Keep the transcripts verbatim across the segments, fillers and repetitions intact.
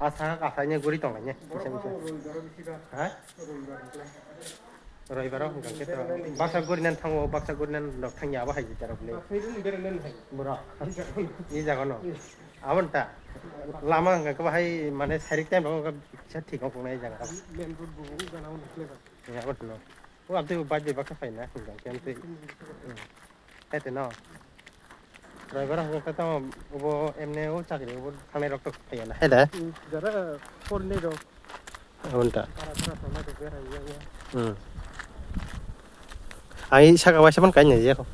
Asa kasaini guri tonglaini kisa misa. Ha? Roibaro hwnkha khe to baksa gurinan thango, baksa gurinan rok thangya abo hai jita rok le. Borok. I jaga no. Abon ta. Lama hwnkha khe bahai mane sairik time rok hwnkha kisa thik ong tongnai jaga rok. Abon no. O abdi bike bai baksa phaina hwnkha khe amtwi. Hai te no. Driver hwnkha khe tamo obo emne o chakri obo thangnai rok to phaiya na. Hai da? Jara phone nei rok. Abon ta. Para para tongma to berai ya ya. Hmm. Ai saka waisa man kainai ya ko.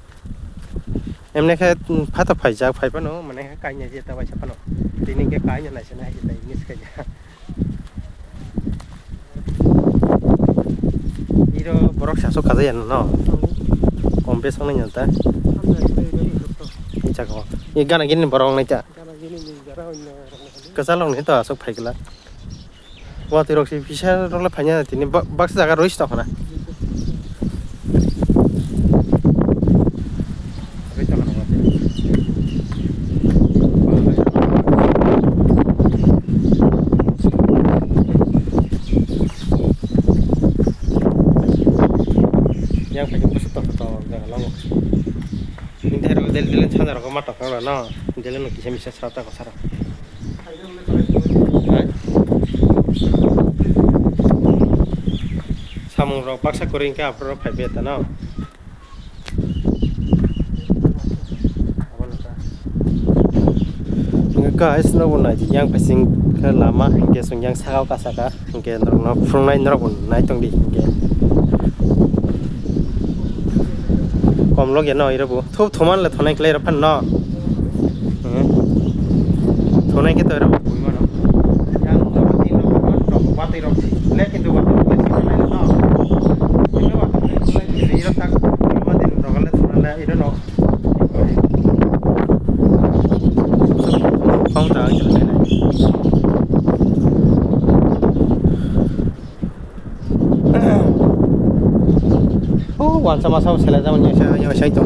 Emne khe phato phaijak phai phano mane khe kainai ya ta waisa phano. Tini khe kainai naisana hai ta miss khaijak. Iro borok sasok kajaya no. Kompes wngnai no ta. Ni chakao. Ni gana gini borok wngnai ta. Kwchal rok ni to asok phai glak. Watwi rok si pisa rok le phaina tini baksa jaga roi si tong khana. Yang pakai busuk tok tok jaga lango. Ini hari del del sana rok ma tok no. Del no kisa misa sara ta ko sara. Hai. Samung rok baksa kwrwi hwnkhe aphuru rok phai beta no. Guys, no bo nai yang pasing khe lama hwnkhe song yang sakao kasaka hwnkhe norok no phunuknai norok bo nai tong di hwnkhe. Kom log ya no iro bo. Thup thuman le thonai klai rok phan no. Hmm. Thonai khe to ero bui mano. Yang to ni no ko to batwi rok si. Le kintu batwi rok si no. Ino batwi rok si iro tak ma din rok le thona le iro no. Kong ta ang jale. O wansa masa o selai jabon yang saya yang saya itu.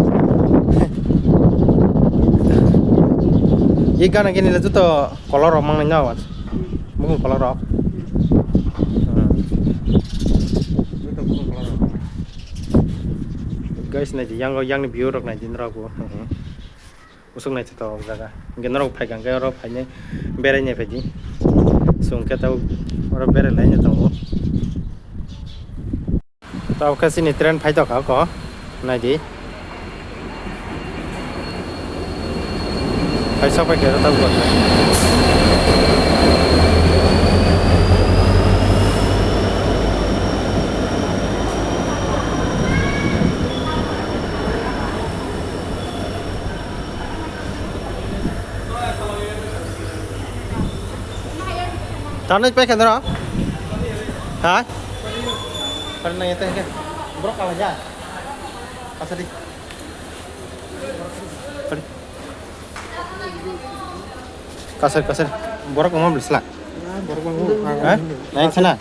Ye gana gini le juto kolor rok mangnai na wansa. Bukung kolor rok. Juto bukung kolor rok. Guys, nai di yang yang ni view rok nai din rok bo. Usuk naithotok jaga. Hwnkhe norok phaikha hwnkhe oro phainai berainai phaidi. Chwng khe tabuk oro berai lainai tongo. Tabuk khe chini train phaitokha kho. Naidi. Phai sok phaikha oro tabuk. Tanai pai khendra? Ha? Pernah ya teh. Bro kalah ya. Kasih di. Kasih kasih. Borok ngomong beli selak. Borok ngomong. Hah? Naik sana.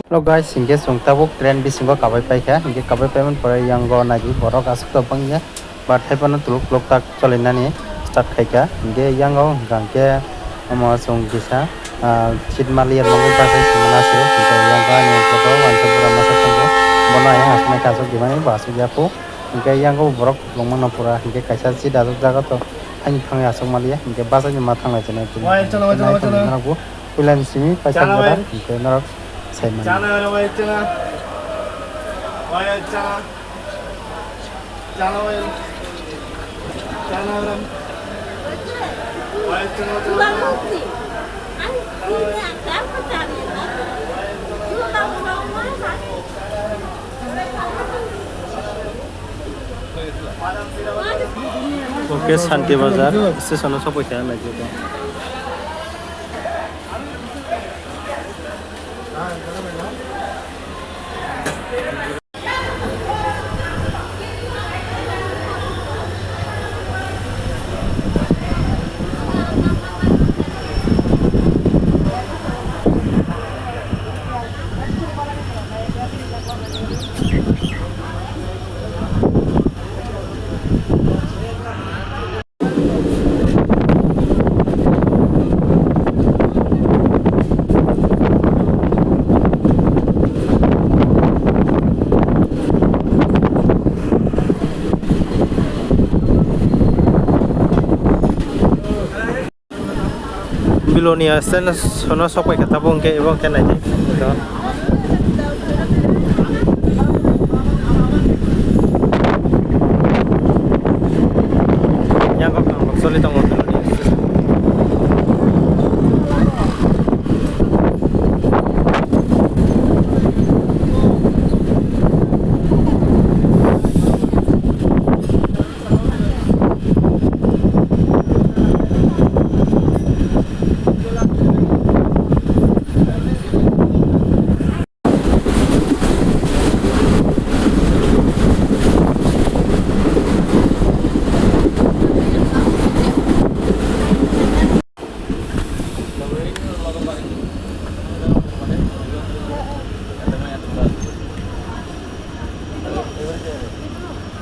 Hello guys, hingke chwng tabuk train bisingo kabai paikha, hingke kabai paimani pore yango naidi borok aswk tok bangya, but haiphano tuluk tuluk tak cholinani start khaikha, hingke yango hwnkha hingke omo chwng kisa, ah, seat maliya bagwi bachai songmani aswk, hingke yango ani ukulukgo uansa bura masa tongo, bono ayang aswk naikha aswk dimani bo aswk ya kho, hingke yango borok kwbangma no pura, hingke kaisa seat aswk jaga to ani thangwi aswk maliya, hingke bachai ni ma thanglai chwnai tini, hingke naithok wngna bo. Puilani simi paisa jora hingke norok sai mano. Oke, Santi Bazar station o sokoi kha naijak. Lonia stand sono sok pai kha tabuk hwnkhe ebo hwnkhe naidi. Yang kok ang bok choli tongo.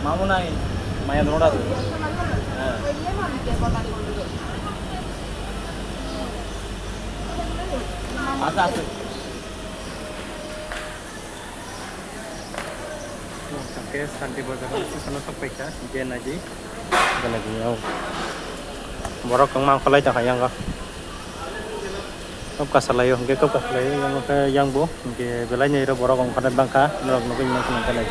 Mamu nai, maya dona. Asa asa. Hwnkhe Santi Bazar o station o sok paikha, je naidi, je naidi o. Borok wngma ongkholai tongkha yango. Kok kasalaio, hwnkhe kok kasalaio, yango khe yang bo, hwnkhe belai ni oro borok ongkhornai bangkha, norok nugwi mano hwnkhe nai.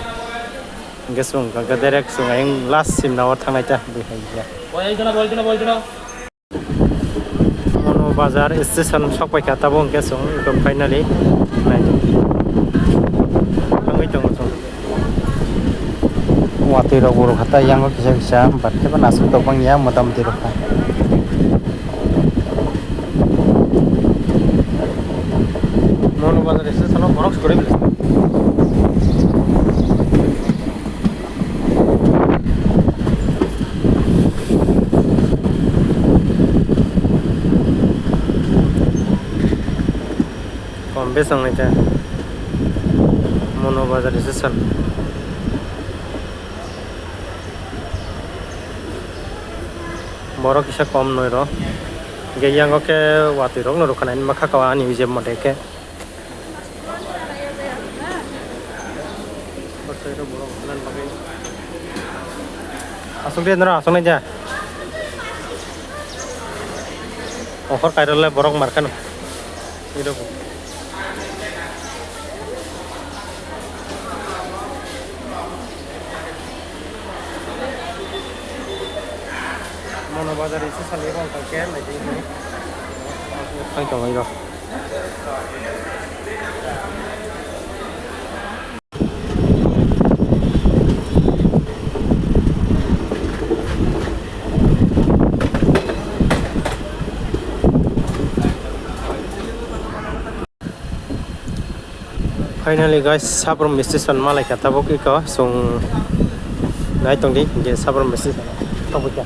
Hwnkhe chwng hwnkhe direct chwng ayang last simna o thangnai ta, bui hai ya. Mono Bazar station sok paikha tabuk hwnkhe chwng eko finally nai. Thangwi tongo chwng. Watwi rok bo rwkha ta yango kisa kisa but haiphano aswk tok bangya motamoti rwkha. Mono Bazar station o borok kwrwi. Kom bes wngnai ta. Mono Bazar station. Borok kisa kom noi ro. Hwnkhe yango khe watwi rok no rwkhanai ma kha kao ani ujeb mote khe. Aswk de noro aswk nai ja. Okhor kairok le borok mar kheno. Iro bo. Mono Bazar isi sali rong kangke nai di. Ang tong iro. Finally guys, Sabrum station malaikha tabuk iko chwng nai tongdi je Sabrum station tongpikha.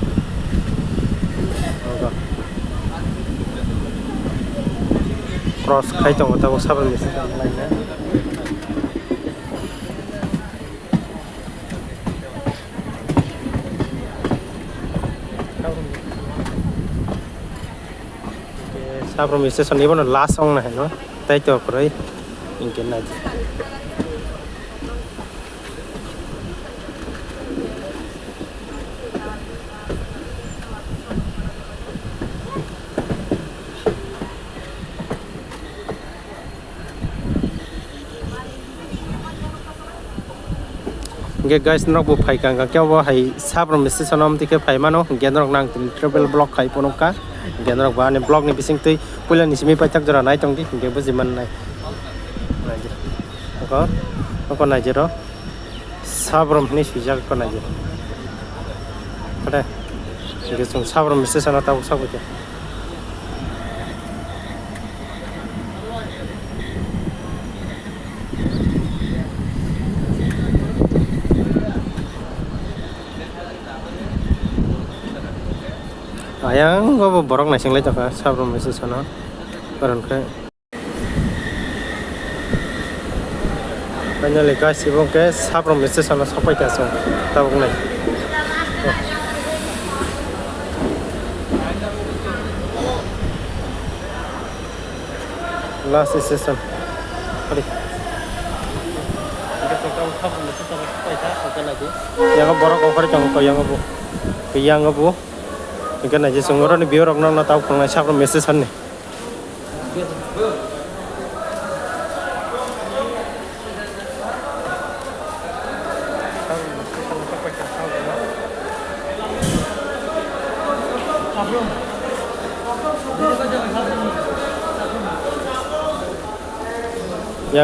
Cross khai tongo tabuk Sabrum station malaikha. Sabrum station ibono last ongna hino tei to kwrwi hinkhe naidi. Hingke guys, norok bo phai kha, hingke bo hai Sabrum station o amtwi khe phai mano, hingke norok nang tini travel vlog khai phunuk kha, hingke norok bo ani vlog ni bising twi puila ni simi paithak jora nai tong di, hingke buji man nai. Nai di. Oko, oko nai di ro. Sabrum hinui swijak eko nai di. Kore, hingke chwng Sabrum station o tabuk sabui khe. Ayang bo borok naising lai tongkha Sabrum station o, karon khe. Finally guys, ibo khe Sabrum station o sokpai kha chwng tabuk nai. Last station. Ari. Yang borok ongkhor tongo, yang bo. Yang bo. Hingke nai je chwng oro ni view rok no tabuk tongnai Sabrum station ni. Yang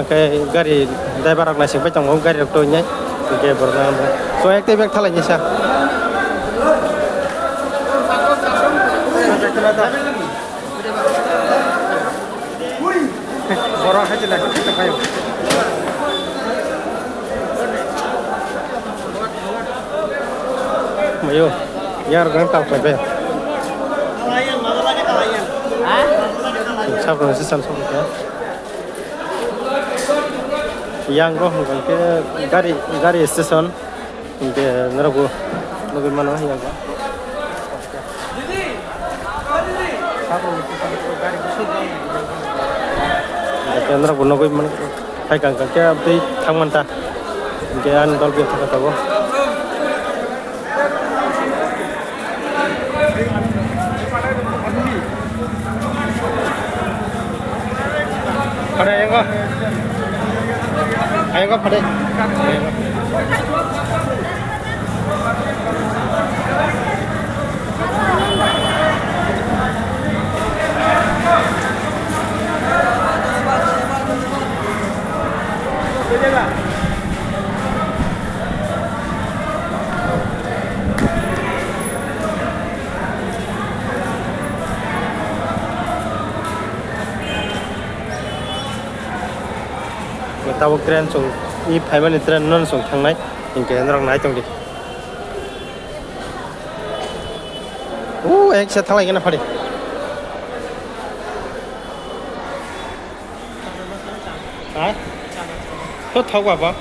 khe gari driver rok naising pai tongo, gari rok twi nai. Hingke borok no so ek tei bek thalai ni sa. Borok hai chilai. Mayo, yar gan tau kai be. Sab rong si san sab ka. Yang rok hwnkha khe gari, gari station. Hingke norok bo nugui mano yang ba. Hingke norok bo nugui man, hai kang kang khe tei thang man ta. Hingke ani dol bo thang ka tabok. Phade ayango. Ayango phade. Tabuk train chwng, i phaimani train no chwng thangnai, hinkhe norok nai tongdi. O, eksa thalai gana phari. Hai? To thok baba.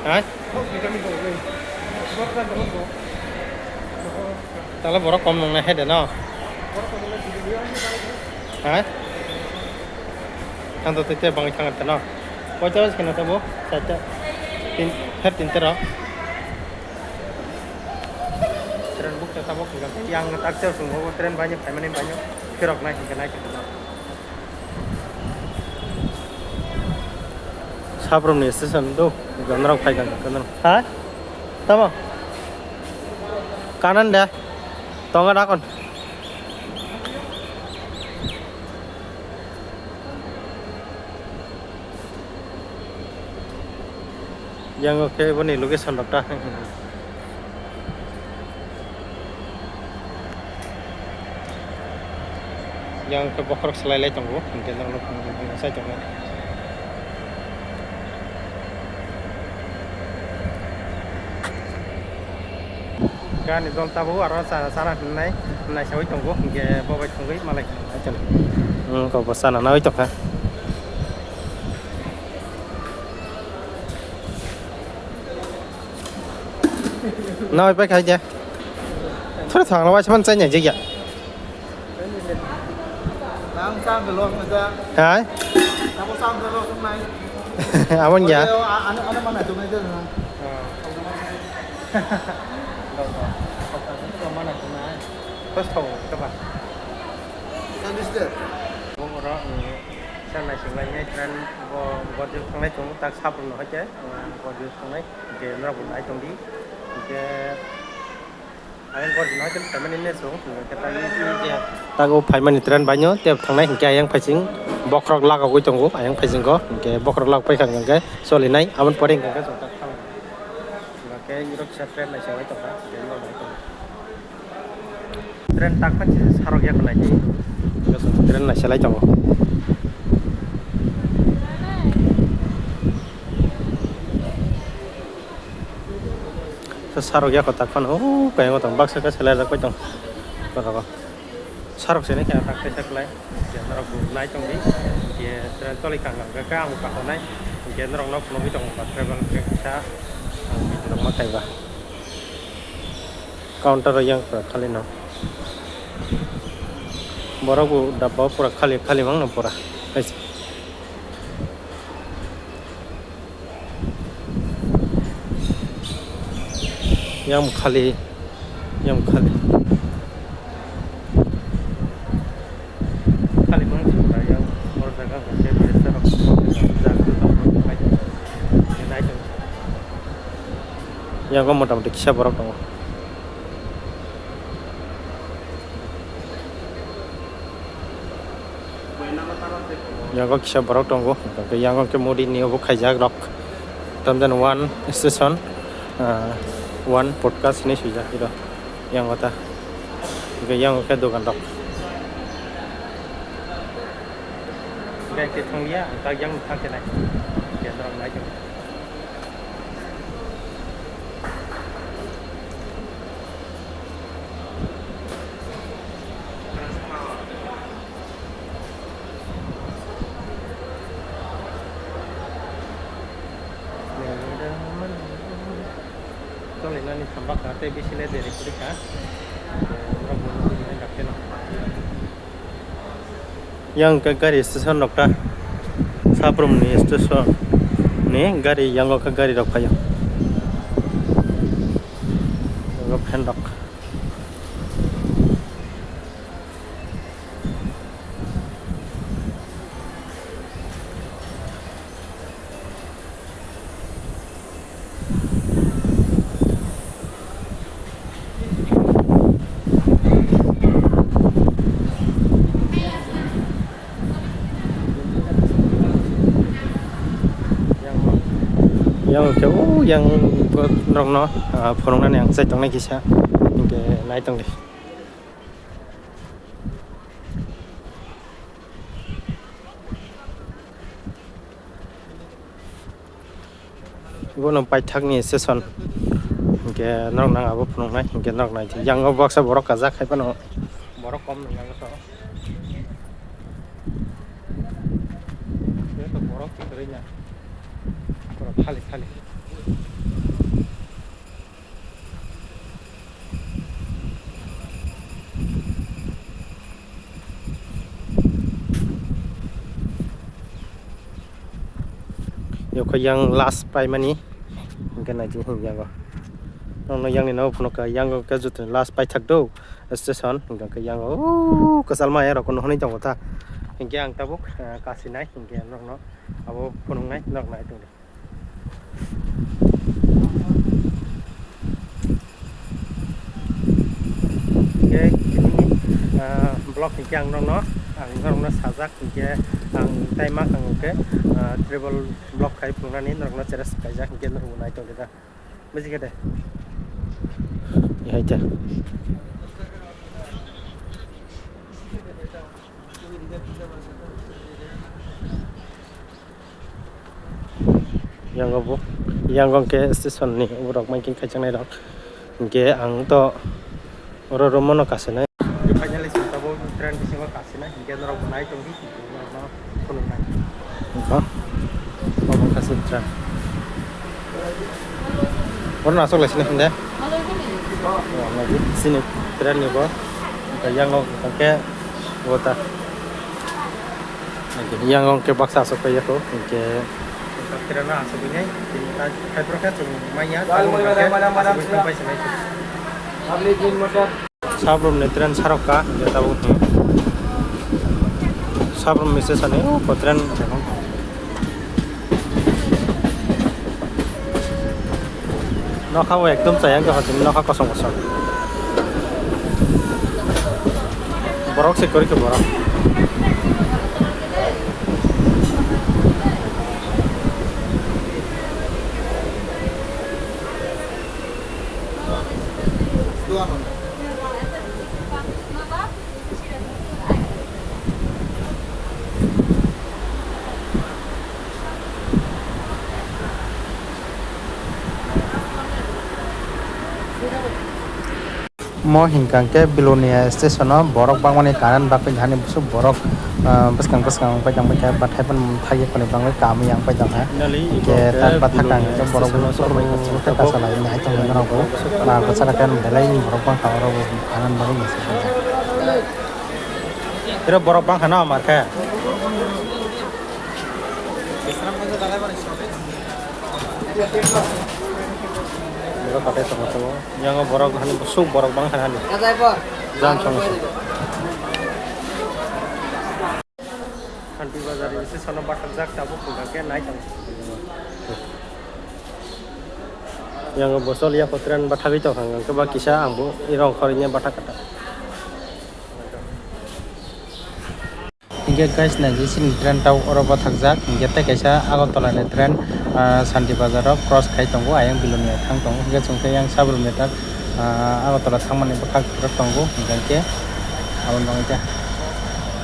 Hai? Tala borok kom nang na hede no. Hai? Ang to tete bangwi thang ta no. Koita bas kena tabo? Saita. Tin, her tin tero. Train book ta tabo kena. Yang tak ter sung train banyak, family banyak. Kirok nai kena kena. Sabrumni station do, ganarok phai kang ganarok. Ha? Tamo? Kanan da? Tonga dakon. Yang khe boni location rok ta. Yang khe bokhorok slai lai tongo, hingke norok sai tongo. Gani dol tabuk aro chana, chana hinwi nai, naisaui tongo, hingke bo bai thangwi malai. Hmm, kok bo chana naui tongkha. Naui pai khai de. Thoro thang naui saman chai nai jigya. Nang sang ke los na ja. Hai? Nang sang ke los nai. Abon ya. Ano, ano mana tu nai ja na. Mana tu nai. Terus tahu apa? Kan di sini. Bung ora, eh, sana sing lainnya train bo, bo dia thangnai chung tak sabun no haja, bo dia thangnai. Hingke norok bo nai tongdi. Hingke ayang gorjino haikhe phaimani ne chwng, hingke tagwi tei je tago phaimani train baino tei thangnai hingke ayang phaising bokhorok lagogwi tongo, ayang phaisingo hingke bokhorok lagok paikha hingke solinai, aboni pore hingke chwng tak thangnai. Hingke irok kisa train naisingwi tongkha, hingke norok bo tongkha. Train tak phai se sarok ya khwlai di. Train naiselai tongo. Sa sarok ya kotak phano, o kayang tong baksa ka selai jak pai tong. Sarok sini kaya tak tak lai. Ya norok bu nai tong di. Ya train toli kang kang ka ang ka honai. Ya norok nok nok tong ba travel ka sa. Ang bi norok ma kai ba. Counter o yang pura khali no. Borok bo dabba o pura khali, khali mang no pura. Yang khali, yang khali. Khali mang si pura yang. Yango motamuti kisa borok tongo. Yango kisa borok tongo, hwnkhe yango khe Modi ni obo khaijak rok. Tamjani one station, ah, one podcast hinwi swijak iro. Yango ta. Hwnkhe yango khe dogan rok. Hwnkhe khe thangya, ang tak yang thang khe nai. Hwnkhe norok nai tong. Choli nani thambak ka tei bisi le deri kuri ka. Norok bo nugwi nai dakhe no. Yang khe gari station rok ta. Saprum ni station ni gari, yango khe gari rok phaio. Oro fan rok. Yang khe o yang norokno, ah, phunuknani ang chai tongnai kisa, hinkhe nai tongdi. Ibono paithakni station. Hinkhe norok nang abo phunuknai, hinkhe norok nai. Yang o baksa borok kajak hai phano. Borok kom nang yang so. Borok kwrwi na. Borok khali khali. Yokha yang last paimani, hingke naidi hingke yango. Nokno yang ni nogo phunukha, yango khe joto ni last paithak do station, hingke yango o kwchalma ya rok no hwnwi tongo ta. Hingke ang tabuk, eh, kasinai, hingke nokno abo phunuknai, nok nai tongdi. Hingke tini, ah, vlog hingke ang nokno, ang nokno sajak hingke ang tei ma kang hingke, ah, travel vlog khai phunuknani norokno cheres kaijak hingke norok nai tongkhe da. Buji khe de. Hai te. Yango bo, yango hingke station ni borok mankhe kaijaknai rok. Hingke ang to oro room o no kasinai. Finally, chwng tabuk train bisingo kasinai, hingke norok bo nai tongdi, norokno phunuknai. Obo kasin train. Oro no aswk lai sini hinde? Sini train ni bo. Hingke yango hingke bo ta. Yang hingke baksa aswk paiyakho, hingke. Kira na aswk ini, ini ta khai pro khe chwng manya, tabuk hingke madam, madam, aswk paisa nai. Sabrum ni train sarok ka, hingke tabuk ni. Sabrum ni station ni, oh, train. Nokha o ekdom chaya wngkha, hotini nokha kosom kosom. Borok se kwrwi khe borok. Mo hinkha khe Belonia station o borok bangmani current bagwi hani bwswk borok, ah, bwskang bwskang wngpai tongbaikha, bathai phano thagwi khwnwi bangwi kamwi wngpai tongkha. Hinkhe tak bathakang borok bwswk khe kasalai nai tongmani rokbo, ah, kwcharo khe belai borok bangkha oro bo current bagwi. Iro borok bangkha na mar khe. Borok katai tongo tongo. Yango borok hani bwswk borok bangkha hani. Jam song song. Khanti bazar ni se sono bathakjak tabuk hwnka khe nai tong. Yang bosol ya ko train bathagwi tong hang, hwnkhe ba kisa ang bo i rong khoroknwi bathak kata. Hingke guys, naidi sini train tau oro bathakjak, hingke tei kaisa Agartala ni train, ah, Santi Bazar o cross khai tongo, ayang Bilonia thang tongo, hingke chwngkhe yang Sabarmati, ah, Agartala thangmani bwkhak rok tongo, hingke abo nangja.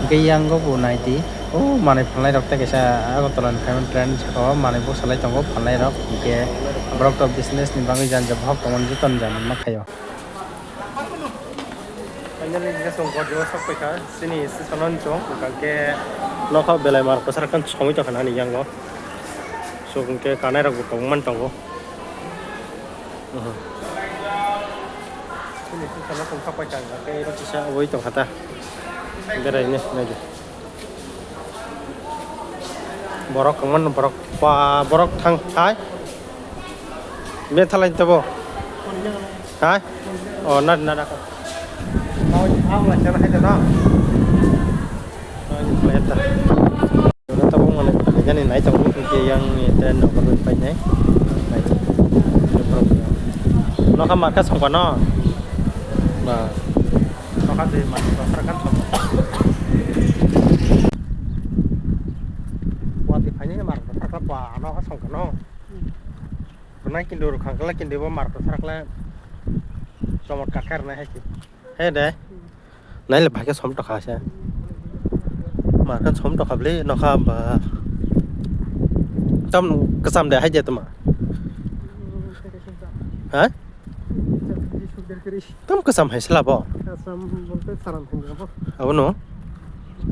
Hingke yang o bo naidi, o manui phalnai rok tei kaisa Agartala ni phaimani train saka o manui bwsalai tongo phalnai rok, hingke borok to business ni bagwi jani jani hok tongmani joto ni jani ma khaio. Finally, hingke chwng Guwahati o sok paikha, chini station o chwng, hingke nokha belai mar kwchar khe somoi tongkha nani yango. So, hingke kanai rok bo kwbangma tongo. Chini station o chwng sok paikha, hingke iro kisa oi tongkha ta. Berai ni nai di. Borok kwbangma borok, ba, borok thang hai. Bethalai tabo. Hai? Oh, na, na, na. Ang lai chana hai da na. Nai, nai, nai. Tabuk mane, jani nai tabuk, yang train no pai nai. Nai. Nokha marka songkha no. Ba. Nokha de ma, pasar kan song. Wati phai ni mar pasar ka pa, ano ha song kano. Nai kintu rukang kala kintu bo mar pasar kala. Chomot ka kher nai hai ki. He de. Nai le bhai ke som tokha se. Mar kan som tokha bli nokha ba. Tam kasam de hai je tuma. Ha? Tam kasam hai sila bo. Kasam bolte saram hinwi bo. Abo no?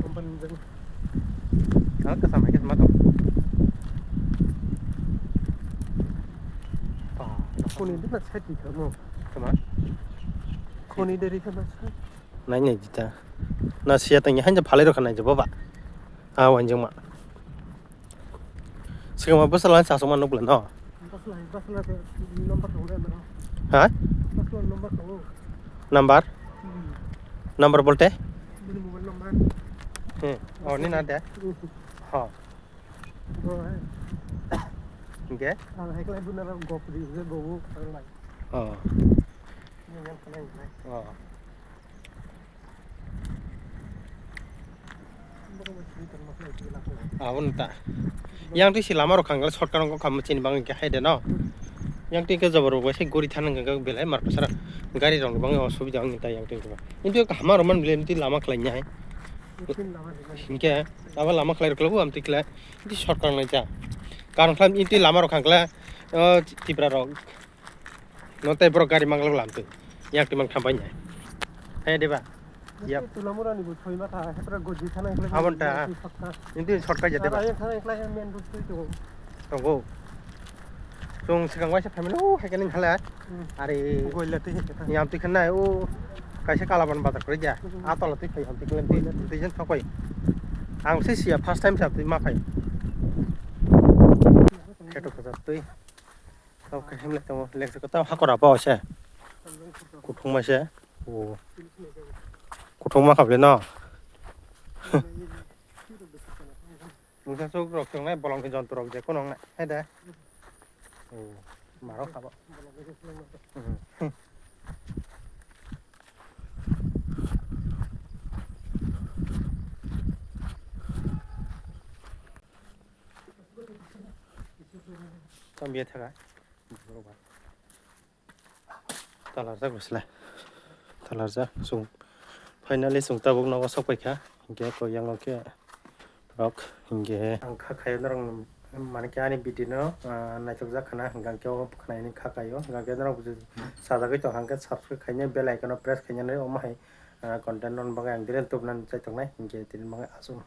Company jani. Ang kasam hai kasam to. Pa. Khoni de na sati kamo. Kama? Khoni de ri kama sa. Nai nai jita. Na siya tangi hanja phalai rokha nai jabo ba. Ah, wanjing ma. Sikama bwsala chasukma nukla no. Bwsala, bwsala de number tongo de, no? Ha? Bwsala number tongo. Number? Hmm. Number bolte? Bini mobile number. Hmm. Oh, ni na de? Hmm. Ha. Bro, hai. Hingke? Ang hai khlai buna rok gop ri, je gobo, ang lai. Oh. Ni yang khlai, khlai. Oh. Aboni ta. Yang twi si lama rok khangla shortcut rok khamma chini bagwi khe hai de no. Yang twi khe jabor rok bai se guri thang nang khe belai mar pasara gari rok ni bagwi osubida wng ta yang twi khe. Kintu hama rok man bile twi lama khlai nai. Hinkhe abo lama khlai rok khlai bo am twi khlai twi shortcut nai cha. Karon khlai twi lama rok khangla o Tipra rok. No tei borok gari manglok lamtwi. Yak twi mang thampai nai. Hai deba. Yap. Tulamura ni bo thoi ma tha, hepra goji thana hepra. Abon ta. Sakka. Inti shortcut jate ba. Thana hepra main road twi to. Tongo. Chwng sikang waisa family o hai kaning hala. Hmm. Ari. Goila twi hekta. Yam twi khanai o kaisa Kalaban bazar kore ja. Hmm. Atola twi phai yam twi klan twi. Goila twi. Twi jen thokoi. Ang se siya first time sa twi ma phai. Kheto khajak twi. Kau kaham le tongo, lek se kwtal hakora pa se. Kuthung ma se. O. Kuthung ma kable no. Mungsa sok rok tongnai bolong ni jontro rok je kono nai. Hai da. O. Maro khabo. Mhm. Tam biya thaga. Talarjak bwsle. Talarjak. Chwng finally chwng tabuk nogo sok paikha. Hinkhe koi yango khe rok hinkhe. Ang kha khayo norok mane khe ani video no, ah, naithokjak khana hinkhe o khnaini kha kaio. Hinkhe norok sajagwi tong hinkhe subscribe khaina bell icon o press khaina omo hai, ah, content rok bagwi ang direct tubunani chai tongnai hinkhe tini bagwi aswk.